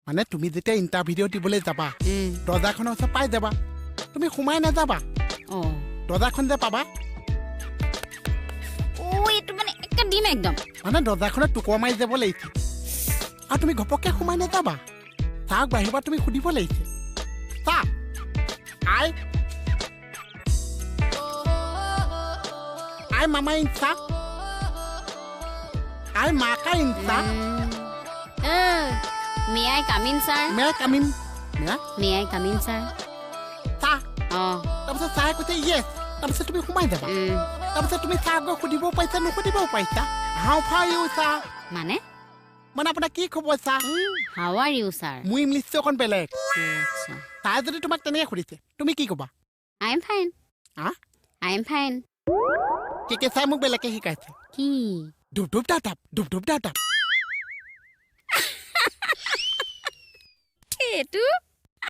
মানে তুমি যেতিয়া ইণ্টাৰভিউ দিবলৈ যাবা, দৰ্জাখনৰ ওচৰত পাই যাবা, তুমি সোমাই নাযাবা। দৰ্জাখন যে পাবা, এইটো মানে একে দিম একদম। মানে দৰ্জাখনত টোকৰ মাৰি যাব লাগিছে আৰু তুমি ঘপককৈ সোমাই নাযাবা। চাওক, বাহিৰৰ পৰা তুমি সুধিব লাগিছে, চা I I মামা ইনচা, I মাকা ইনচা। May I come in sir? May I come in? May I come in sir? চা। তাৰপিছত চাৰে কৈছে য়েছ, তাৰপিছত তুমি সোমাই যাবা। তাৰপিছত তুমি চাহ গৈ সুধিবও পাৰিছা, নুসুধিবও পাৰিছা, হাউ ফাৰ ইউ চাৰ। মানে মানে আপোনাৰ কি খবৰ sir? How are you sir? মোৰ ইংলিছটো অকণ বেলেগ। তাই যদি তোমাক তেনেকৈ সুধিছে, তুমি কি ক'বা? I am fine. হা? I am fine. K K চাই মোক বেলেগকে শিকাইছে। কি? ধুপ ধুপ দা তাপ, ধুপ ধুপ দা তাপ। এইটো